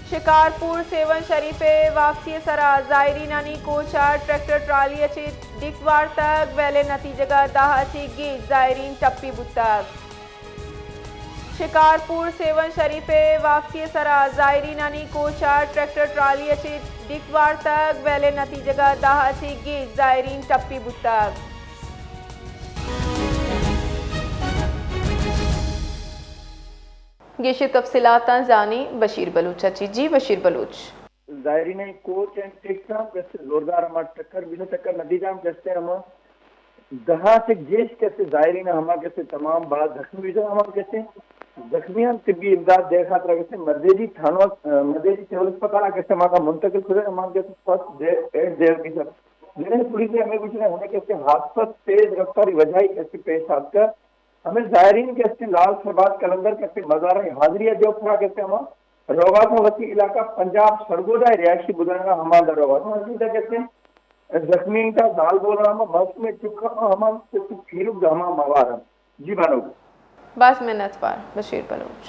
شکارپور سیون شریف ء واپسی ء سرا زائرینانی کوچ ء ٹریکٹر ٹرالی ء چہ ڈیک وارتگ، ویل ء نتیجگ ء دہ ء چہ گیج زائرین ٹپی بوتگ۔ شکارپور سیون شریف ء واپسی ء سرا زائرینانی کوچ ء ٹریکٹر ٹرالی ء چہ ڈیک وارتگ، ویل ء نتیجگ ء دہ ء چہ گیج زائرین ٹپی بوتگ۔ گیشیں تفصیلاتاں زانیں بشیر بلوچ ء چہ۔ جی بشیر بلوچ۔ زائرین ء کوچ اینڈ ٹیکساں کسے زوردار ہما ٹکر بیتگ، ٹکر نتیجہ ہم کسے ہما دہ ء چہ گیش کسے زائرین ہما کسے تمام باز زخمی بیتگ، ہما کسے زخمیاں طبی امداد دے خاطر کسے مردیجی تھانہ، مردیجی سول اسپتال کسے ہما منتقل کتگ، ہما کسے فرسٹ ایڈ دے بیتگ۔ جنہیں پولیس نے ہمیں گوشنا ہمیں کسے حادثہ تیز رفتاری وجہ کسے پیش آتکا، ہمیں زائرین کسے لال سرباز قلندر کسے مزار حاضری دیو پورا کسے ہما روگا تھا وتی علاقہ پنجاب سرگودا رہائشی بدنگا ہما در روگا تھا۔ ہمیں کسے زخمی تا زال بولا ہما موسم چکا ہما کسے پیرک ہما موارا۔ جی بانو۔ باز منتوار بشیر بلوچ۔